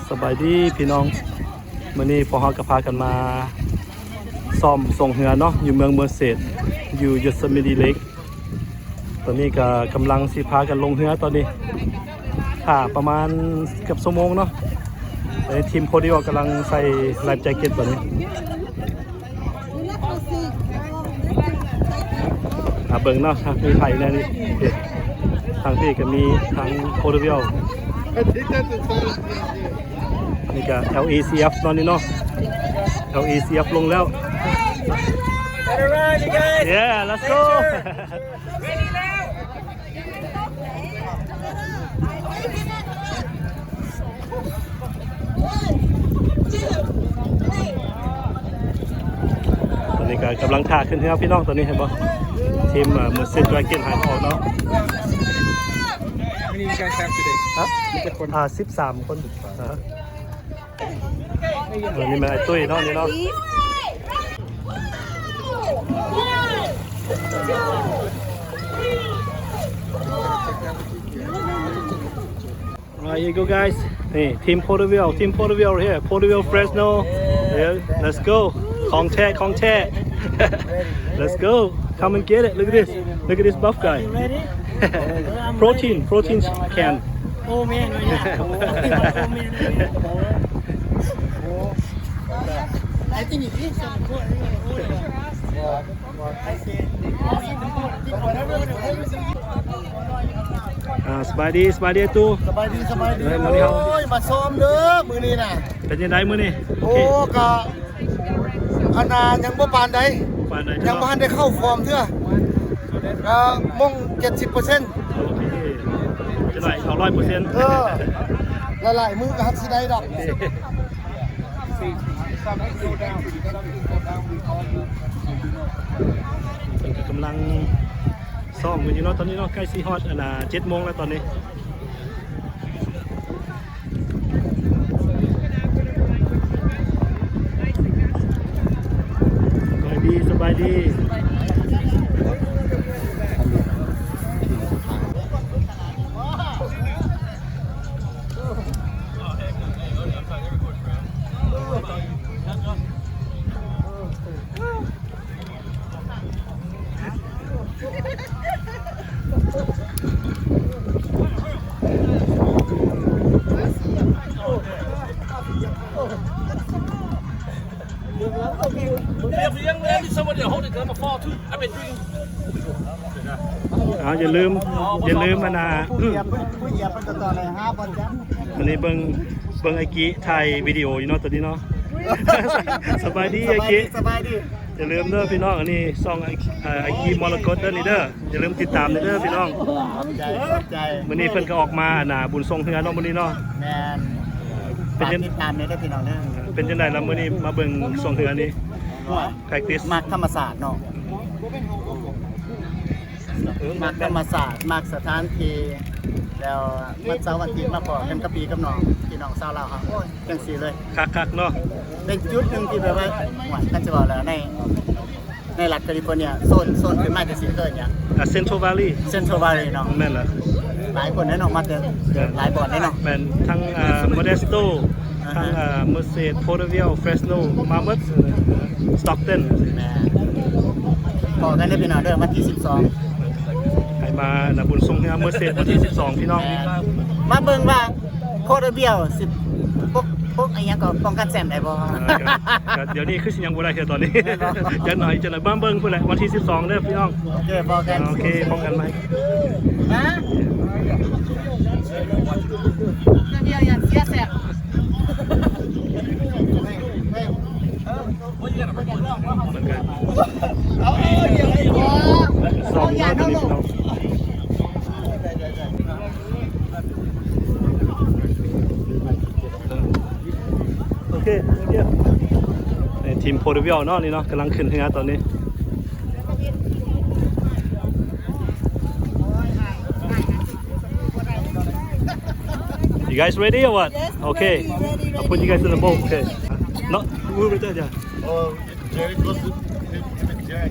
ສະບາຍດີພີ່ນ້ອງ, ມື້ນີ້ພວກເຮົາກໍພາກັນມາຊ້ອມສົ່ງເຮືອເນາະ ຢູ່ເມືອງເມີເສດ ຢູ່ Yosemite Lake. ຕອນນີ້ກໍກຳລັງຊິພາກັນລົງເຮືອຕອນນີ້ ຖ້າປະມານເກືອບຊົ່ວໂມງເນາະ. ຕອນນີ້ທີມໂພດຽວກຳລັງໃສ່ໄລຟ໌ແຈັກເກັດຕອນນີ້. ອ່າ ເບິ່ງເນາະ ທາງມີໃຜແດ່ນີ້. ທາງພີ້ກໍມີທາງໂພດຽວ ນີ້ກໍ ແອລອີຊີເອັຟ ເນາະ ນີ້ເນາະ ແອລອີຊີເອັຟ ລົງແລ້ວ. Yeah, let's go. ຕອນນີ້ກໍກຳລັງຖ້າຂຶ້ນເຮືອພີ່ນ້ອງ. ຕອນນີ້ເຫັນບໍ່ ທີມ ເອີ ເມີເສດ ດຣາເກັນ ຫາຍອອກເນາະ. ຮະ ອ່າ ສິບສາມຄົນ. ອ່າ ອັນນີ້ແມ່ນໄອ້ຕຸ້ຍເນາະ ນີ້ເນາະ. Alright, here you go, guys. ນີ້ທີມ Porterville, Team Porterville here, Porterville Fresno. Yeah, let's go. ຂອງແທ້ ຂອງແທ້. Let's go. Come and get it. Look at this. Look at this buff guy. Protein, protein can. Oh man, right now. Oh man, right now. I think he did something good. ອ່າ ສະບາຍດີ ສະບາຍດີຕູ້. ສະບາຍດີ ສະບາຍດີ. ໂອ້ຍ ມາຊ້ອມເດີມື້ນີ້ນະ. ເປັນຈັ່ງໃດມື້ນີ້? ໂອ້ ກະ ອັນນ່າ ຍັງບໍ່ປານໃດ ປານໃດ ຍັງບໍ່ທັນໄດ້ເຂົ້າຟອມເທື່ອ. ກະມົ້ງເຈັດສິບເປີເຊັນ. ໂອເຄ ຈະໄດ້ເຂົ້າຮ້ອຍເປີເຊັນ. ເອີ ຫຼາຍໆມື້ກໍຮັກຊິໄດ້ດອກ. ເພິ່ນກໍກຳລັງຊ້ອມກັນຢູ່ເນາະ ຕອນນີ້ເນາະ ໃກ້ຊິຮອດ ອັນນ່າ ເຈັດໂມງແລ້ວຕອນນີ້. ສະບາຍດີ ສະບາຍດີ. If you young lady, somebody hold it, 'cause I'ma fall too. I've been drinking. ເອົາ ຢ່າລືມ ຢ່າລືມ ອັນນ່າ ຜູ້ຢຽບ ຜູ້ຢຽບເພິ່ນກໍຕໍ່ໄດ້ຫ້າບາດຈ້ະ. ອັນນີ້ເບິ່ງ ເບິ່ງໄອ້ກີ່ຖ່າຍວິດີໂອຢູ່ເນາະ ຕອນນີ້ເນາະ. ສະບາຍດີໄອ້ກີ່ ສະບາຍດີ. ຢ່າລືມເດີພີ່ນ້ອງ ອັນນີ້ຊ່ອງ ເອີ ໄອ້ກີ່ມໍລະກົດເດີນີ້ເດີ. ຢ່າລືມຕິດຕາມເດີພີ່ນ້ອງ. ຂອບໃຈ ຂອບໃຈ. ມື້ນີ້ເພິ່ນກໍອອກມາ ອັນນ່າ ບຸນຊ່ວງເຮືອເນາະ ມື້ນີ້ເນາະ. ແມ່ນ. ເປັນຈັ່ງ ຝາກຕິດຕາມເດີພີ່ນ້ອງເດີ. ເປັນຈັ່ງໃດລະມື້ນີ້ມາເບິ່ງຊ່ວງເຮືອນີ້? ໂອ້ຍ practice ມັກທຳມະຊາດເນາະ ມັກທຳມະຊາດ ມັກສະຖານທີ່ ແລ້ວວັນເສົາວັນອາທິດມາພໍ້ກັນກັບພີ່ກັບນ້ອງ ພີ່ນ້ອງຊາວລາວເຮົາ ໂອ້ຍ ຈັ່ງຊີ້ເລີຍ. ຄັກໆເນາະ. ເປັນຈຸດໜຶ່ງທີ່ແບບວ່າ ໂອ້ຍ ຄັນຊິເວົ້າແລ້ວໃນ ໃນລັດຄາລິຟໍເນຍ ໂຊນ ໂຊນຂຶ້ນມາຈາກຊີ້ເອີ້ນຫຍັງ? ອ່າ Central Valley. Central Valley ເນາະ. ແມ່ນລະ. ຫຼາຍຄົນເດ້ເນາະ ມາແຕ່ຫຼາຍບ່ອນເດ້ເນາະ. ແມ່ນ ທັງ ອ່າ Modesto ທັງ ອ່າ Merced, Porterville, Fresno ມາໝົດ. Stockton. ແມ່ນ. ພໍ້ກັນເດີພີ່ນ້ອງເດີ ວັນທີສິບສອງ ໃຫ້ມານະ ບຸນຊ່ວງເຮືອ Merced ວັນທີສິບສອງ ພີ່ນ້ອງ. ແມ່ນ. ມາເບິ່ງວ່າ Porterville ຊິປົກ ປົກອີ່ຫຍັງກໍປ້ອງກັນແຊ້ມໄດ້ບໍ່? ເອີ ກໍ ກໍດຽວນີ້ຄືຊິຍັງບໍ່ໄດ້ເທື່ອຕອນນີ້. ແມ່ນບໍ່? ຈັກໜ້ອຍ ຈັກໜ້ອຍ ມາເບິ່ງພຸ້ນແຫຼະ ວັນທີສິບສອງເດີພີ່ນ້ອງ. ໂອເຄ ພໍ້ກັນ. ໂອເຄ ພົບກັນໃໝ່. ຮະ? ດຽວຢ່າເສຍແຊບ. ສອງຮ້ອຍກວ່າລິດເນາະ. ໂອເຄ ໂອເຄ. ເອີ ທີມ Porterville ເນາະ ນີ້ເນາະ ກຳລັງຂຶ້ນເຮືອຕອນນີ້. You guys ready or what? Yes, okay. Ready, ready, ready. I'll put you guys in the boat. Okay. No, we were there, yeah. Oh, Jerry, close it. Jerry.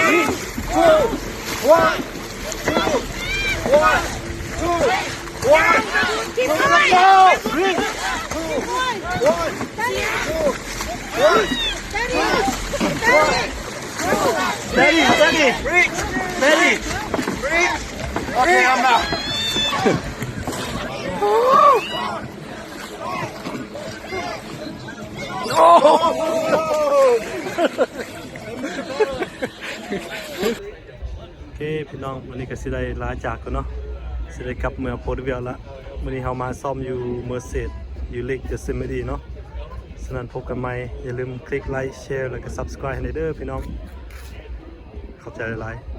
Three, two, one, two, one, two, one. Keep going. Three, two, one, two, one. Steady, steady. Steady. Okay, I'm out. Oh! ໂອເຄພີ່ນ້ອງ ມື້ນີ້ກໍຊິໄດ້ລາຈາກກ່ອນເນາະ ຊິໄດ້ກັບເມືອໂພເທວຽລລະ. ມື້ນີ້ເຮົາມາຊ້ອມຢູ່ເມີເຊດ ຢູ່ເລກເຈສເຊມານີເນາະ. ສະນັ້ນພົບກັນໃໝ່ ຢ່າລືມຄລິກໄລຄ໌ ແຊຣ ແລ້ວກໍຊັບສະຄຣາຍບ໌ໃຫ້ແດ່ເດີພີ່ນ້ອງ. ຂອບໃຈຫຼາຍໆ.